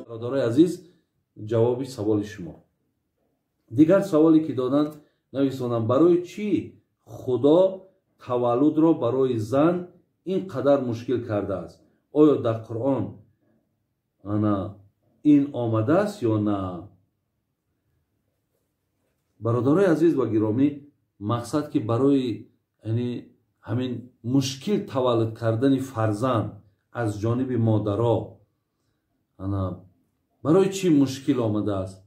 Бародарои азиз, ҷавоби саволи шумо. Дигар саволе ки доданд, нависонам: барои чӣ Худо таваллудро барои зан ин қадар мушкил кардааст? Оё дар Қуръон ана ин омадааст ё на? Бародарои азиз ва гиромӣ, мақсад ки барои яъне ҳамин мушкил таваллуд кардани фарзанд аз ҷониби модаро ана барои чӣ мушкил омадааст?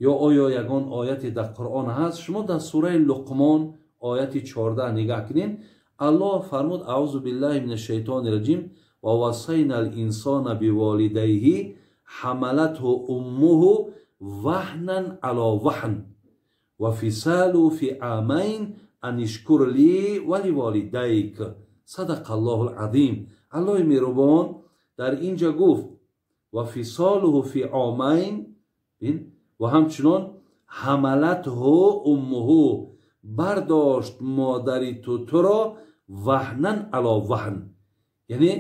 Ё оё ягон ояте дар Қуръон ҳаст? Шумо дар сураи Луқмон ояти 14 нигаҳ кунед. Аллоҳ фармуд: аузу биллаҳи мин ашшайтони раҷим, ва вассайна ал-инсона биволидайҳи ҳамалатҳу уммуҳу ваҳнан ало ваҳн ва фисалу фи амайн ан ишкур ли ва ливолидайк. Садақаллоҳу л-азим. Аллоҳи меҳрубон дар инҷа гуфт: ва фисолуҳу фи омайн, ва ҳамчунон ҳамалатҳу уммуҳу, бардошт модари ту туро ваҳнан ало ваҳн. Яъне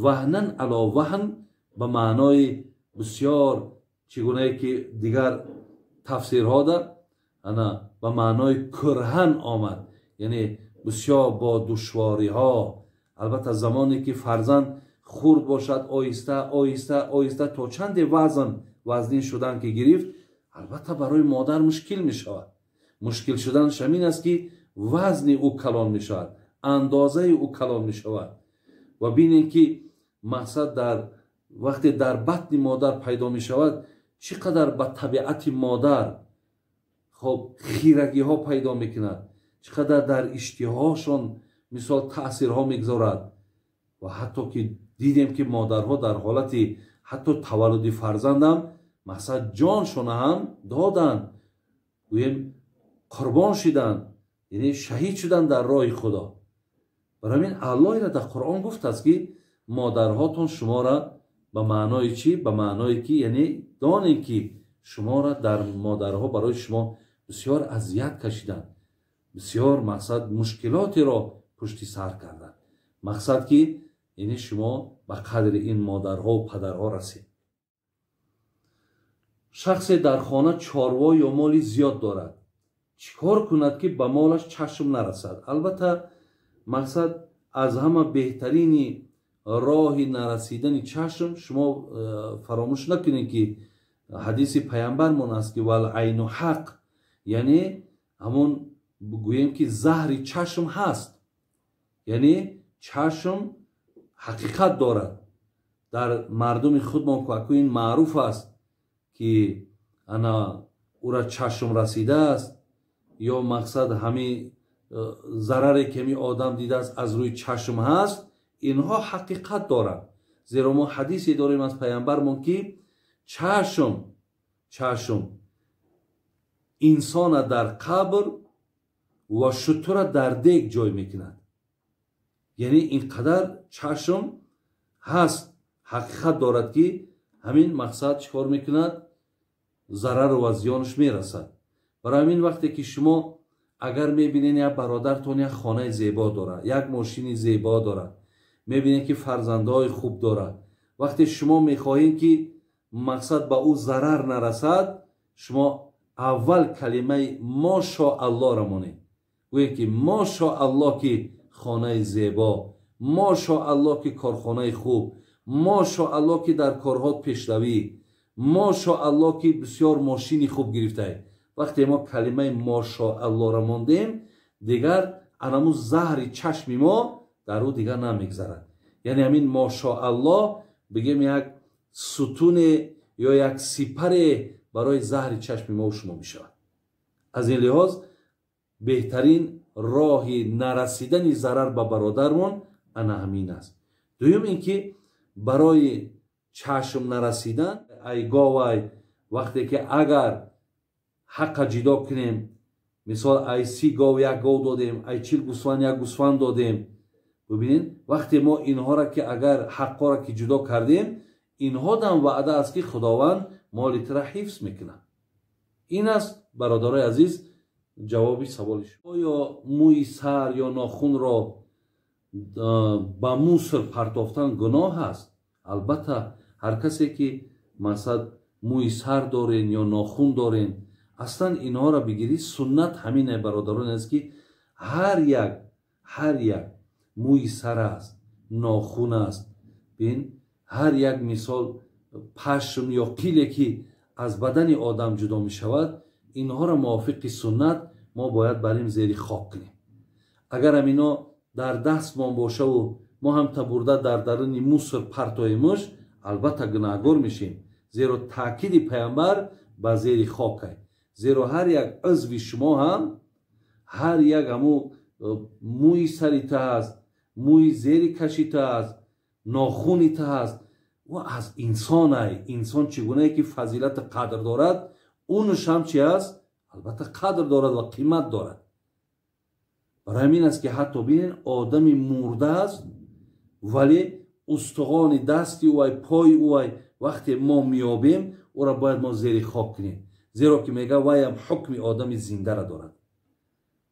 ваҳнан ало ваҳн ба маънои бисёр чӣ гунае ки дигар тафсирҳо ана ба маънои кӯрҳан омад, яъне бисёр бо душвориҳо. Албатта замоне ки фарзанд хурд бошад, оҳиста оҳиста оҳиста то чанде вазн вазнин шудан ки гирифт, албатта барои модар мушкил мешавад. Мушкил шуданаш ҳамин аст ки вазни ӯ калон мешавад, андозаи ӯ калон мешавад. Ва бинем ки мақсад дар вақте дар батни модар пайдо мешавад, чӣ қадар ба табиати модар хоб хирагиҳо пайдо мекунад, чӣ қадар дар иштиҳошон мисол таъсирҳо мегузорад. Ва ҳатто ки дидем ки модарҳо дар ҳолати ҳатто таваллуди фарзандам мақсад ҷоншона ҳам доданд, гӯем қурбон шиданд, яъне шаҳид шуданд дар роҳи Худо. Барои ҳамин Аллоҳ ира дар Қуръон гуфтааст ки модарҳотон шуморо ба маънои чӣ? Ба маъное ки яъне донем ки шуморо дар модарҳо барои шумо бисёр азият кашиданд, бисёр мақсад мушкилотеро пушти сар карданд. Мақсад ки яъне шумо ба қадри ин модарҳо ва падарҳо расед. Шахсе дар хона чорво ё моли зиёд дорад, чӣ кор кунад ки ба молаш чашм нарасад? Албатта мақсад аз ҳама беҳтарини роҳи нарасидани чашм, шумо фаромӯш накунед ки ҳадиси паямбармон аст ки вал айну ҳақ, яъне ҳамон гӯем ки заҳри чашм ҳаст, яъне чашм ҳақиқат дорад. Дар мардуми худмон ку ин маъруф аст ки ана ура чашм расидааст, ё мақсад ҳами зараре ки ҳами одам дидааст аз рӯи чашм ҳаст, инҳо ҳақиқат доранд. Зеро мо ҳадисе дорем аз паямбармон ки чашм инсона дар қабр ва шутура дар дег ҷой мекунад. Яъне ин қадар чашм ҳаст, ҳақиқат дорад ки ҳамин мақсад чӣ кор мекунад? Зарару ва зиёнаш мерасад. Барои ҳамин вақте ки шумо агар мебинед як бародартон як хонаи зебо дорад, як мошини зебо дорад, мебинед ки фарзандҳои хуб дорад, вақте шумо мехоҳед ки мақсад ба ӯ зарар нарасад, шумо аввал калимаи мошоаллоҳро монед. Гӯед ки мошоаллоҳ ки хонаи зебо, мошоаллоҳ ки корхонаи хуб, мошоаллоҳ ки дар корҳо пешравӣ, мошоаллоҳ ки бисёр мошини хуб гирифтаед. Вақте мо калимаи мошоаллоҳро мондем, дигар анаму заҳри чашми мо дар ӯ дигар намегзарад. Яъне ҳамин мошоаллоҳ бигем як сутуне ё як сипаре барои заҳри чашми мо шумо мешавад. Аз ин лиҳоз беҳтарин роҳи нарасидани зарар ба бародармон ана ҳамин аст. Дуюм ин ки барои чашм нарасидан ай говай вақте ки агар ҳаққа ҷидо кунем, мисол ай 30 гов як гов додем, ай 40 гӯсфанд як гӯсфанд додем, бибинед вақте мо инҳоро ки агар ҳаққоро ки ҷудо кардем, инҳо дам ваъда аст ки Худованд моли тура ҳифз мекунад. Ин аст бародарои азиз ҷавоби саволи шумо. Оё мӯи сар ё нохунро Ба мусор партофтан гуноҳ аст. Албатта, ҳар касе ки мақсад мӯи сар дорен ё нохун дорен, аслан инҳоро бигирӣ, суннат ҳамин, бародарон, аст ки ҳар як мӯи сар аст, нохун аст, бин, ҳар як мисол пашм ё қиле ки аз бадани одам ҷудо мешавад, инҳоро мувофиқи суннат мо бояд барим зери хок кунем. Агарам ино дар дастмон бошаву мо ҳам табурда дар даруни мусор партоемуш, албатта гунаҳгор мешем, зеро таъкиди пайғамбар ба зери хок ай. Зеро ҳар як узви шумо ҳам, ҳар як ҳаму мӯи сари та аст, мӯи зери каши та аст, нохуни та аст, ӯ аз инсон ай. Инсон чӣ гунае ки фазилати қадр дорад, унуш ҳам чи аст? Албатта қадр дорад ва қимат дорад. Барои ҳамин аст ки ҳатто бинед, одами мурда аст, вале устухони дасти ӯ ай, пои ӯ ай, вақте мо меёбем, ӯро бояд мо зери хок кунем, зеро ки мега вайам ҳукми одами зиндара дорад.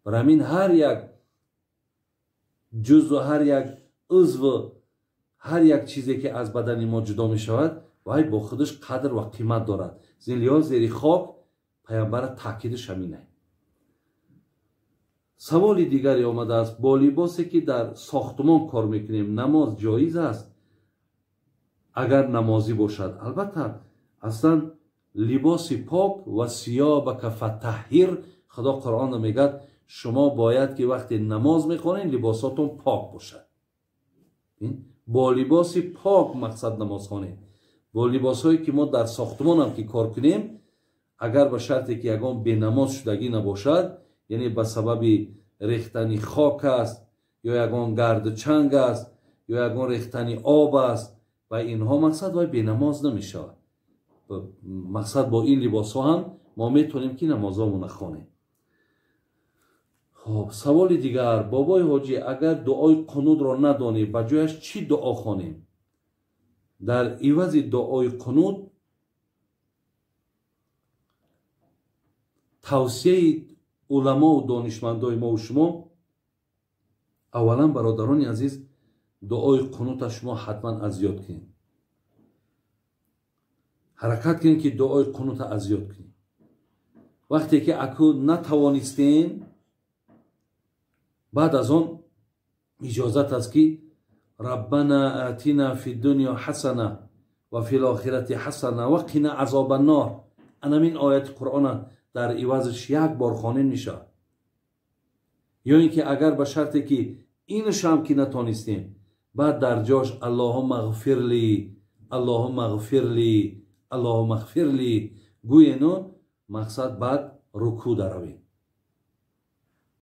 Барои ҳамин ҳар як ҷузъу ҳар як узву ҳар як чизе ки аз бадани мо ҷудо мешавад, вай бо худаш қадр ва қимат дорад. Зин лиҳоз зери хок пайғамбара таъкидаш ҳамин. Саволи дигаре омадааст: бо либосе ки дар сохтумон кор мекунем, намоз ҷоиз аст агар намозӣ бошад? Албатта, аслан либоси пок ва сиёбака фатаҳҳир, Худо Қуръонро мегӯяд, шумо бояд ки вақте намоз мехонед, либосотон пок бошад. Бо либоси пок мақсад намоз хонед. Бо либосҳое ки мо дар сохтумонам ки кор кунем, агар ба шарте ки ягон бенамоз шудагӣ набошад, яъне ба сабаби рехтани хок аст ё ягон гарду чанг аст ё ягон рехтани об аст, ва инҳо мақсад вай бенамоз намешавад. Мақсад бо ин либосҳо ҳам мо метавонем ки намозҳомона хонем. Хоб, саволи дигар: бобои ҳоҷӣ, агар дуои қунудро надонем, ба ҷояш чӣ дуо хонем? Дар ивази дуои қунуд тавсияи уламову донишмандои мову шумо, аввалан, бародарони азиз, дуои қунута шумо ҳатман аз ёд кунед. Ҳаракат кунед ки дуои қунута аз ёд кунед. Вақте ки аку натавонистен, баъд аз он иҷозат аст ки раббана атина фи дунё ҳасана ва фил охирати ҳасана ва қина азоба нор, анамин ояти Қуръона дар ивазаш як бор хонем мешавад. Ё ин ки агар ба шарте ки инашам ки натонистем, баъд дар ҷош аллоҳумма ғфир ли, аллоҳумма ғфир ли, аллоҳумма ғфир ли гӯену мақсад баъд рукӯ даравем.